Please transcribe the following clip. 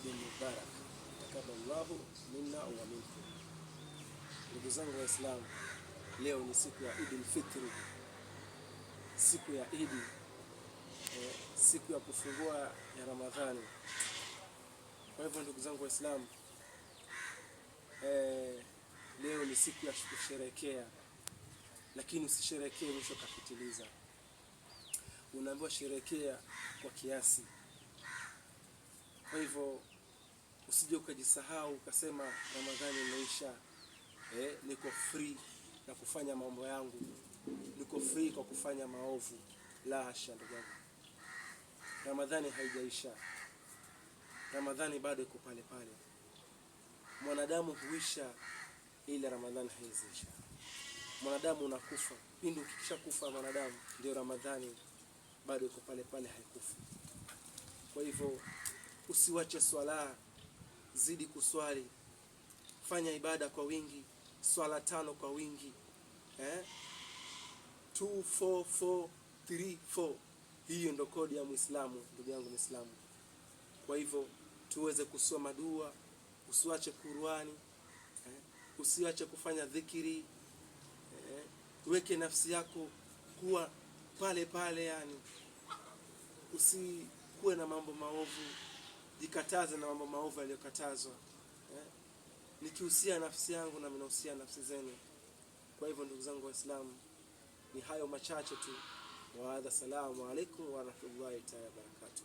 Eid Mubarak, takabalallahu minna wa minkum. Ndugu zangu Waislamu, leo ni siku ya Eid al-Fitr, siku ya Eid, siku ya kufungua ya Ramadhani. Kwa hivyo ndugu zangu Waislamu, leo ni siku ya kusherekea, lakini usisherekee mwisho kapitiliza. Unaambiwa sherekea kwa kiasi. Kwa hivyo usije ukajisahau ukasema Ramadhani imeisha, niko free na kufanya mambo yangu, niko free kwa kufanya maovu. La hasha, ndugu yangu, Ramadhani haijaisha. Ramadhani bado iko pale pale. Mwanadamu huisha, ila Ramadhani haiziisha. Mwanadamu unakufa, pindi ukishakufa mwanadamu, ndio Ramadhani bado iko pale pale, haikufi. Kwa hivyo usiwache swala, zidi kuswali, fanya ibada kwa wingi, swala tano kwa wingi, 2 4 4 3 4. Hiyo ndo kodi ya Muislamu, ndugu yangu Muislamu. Kwa hivyo tuweze kusoma dua, usiwache Qur'ani, usiwache kufanya dhikiri, weke nafsi yako kuwa pale pale, yani usikuwe na mambo maovu, jikataze na mambo maovu yaliyokatazwa. Nikihusia nafsi yangu na mnahusia nafsi zenu. Kwa hivyo ndugu zangu Waislamu, ni hayo machache tu. Wa hadha, salamu alaikum wa rahmatullahi taala wabarakatuh.